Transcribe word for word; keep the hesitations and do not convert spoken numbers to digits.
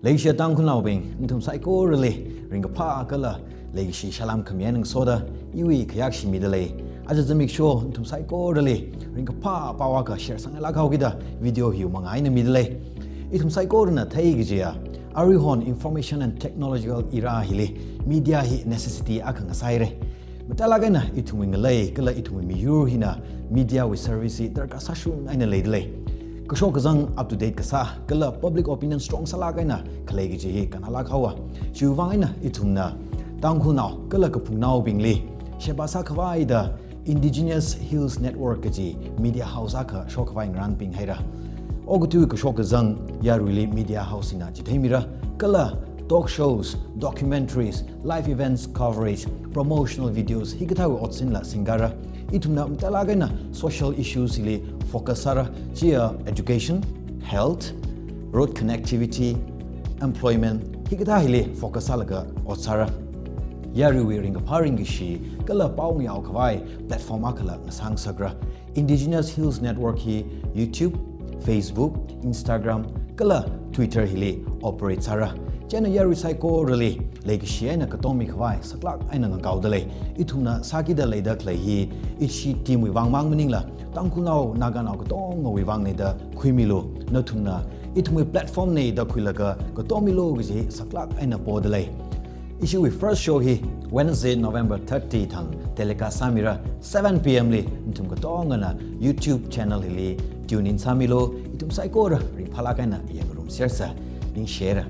Leishiya Tangkhulnaobing, nathum saikorali ringkaphā kala leikashi salām khami eina ngasoda iwui khayākshi mida lei. Aja zimiksho nathum saikorali ringkaphā pao akha share sāngailāk haokida video hi mangā eina mida lei. Ithum saikorana theikajiya, aruihon information and technological era hili media hi necessity akha ngasāhaira. Matailāk eina ithumwui ngalei kala ithumwui miyur hina media wui service hi darkar sāshun eina leida lei. Kashok kazang up to date kasā kala public opinion strong sālāk eina khalei kaji hi kannalāk haowa. Chiwuivang eina ithumna Tangkhulnao kala kaphungnaobingli sheba sākhavai da Indigenous Hills Network kaji media house akha shokkhavai ngarānpinghaira. Okathui kashok kazang yaruili media house hina chitheimira kala talk shows, documentaries, live events coverage, promotional videos hikathāwui otsinla singkara. Ithumna matailāk eina social issues hili focus sāra, chiya education, health, road connectivity, employment, hikathā hili focus sālaga ot sāra. Yaruiwui ringkaphā ringkashi kala pao ngayao khavai platform akhala ngasāngasakra. Indigenous Hills Network hi YouTube, Facebook, Instagram, kala Twitter hili operate sāra. Chieina yarui saikorali leikashi eina katommi khavai saklāk eina ngakaoda lei. Ithumna sākida leida khalei hi ishi team wui vang mang maningla, Tangkhulnao, Naganao katongawui vangna da khuimilu. Nathumna ithumwui platform na da khuilaga katommilu kaji saklāk eina poda lei. Ishiwui first show hi Wednesday, November thirty thang telecast sāmira, seven P M li. Nathum katongana YouTube channel hili tune in sāmilu. Ithum saikora ringphālāk eina yangngarumsersa. Ningshira.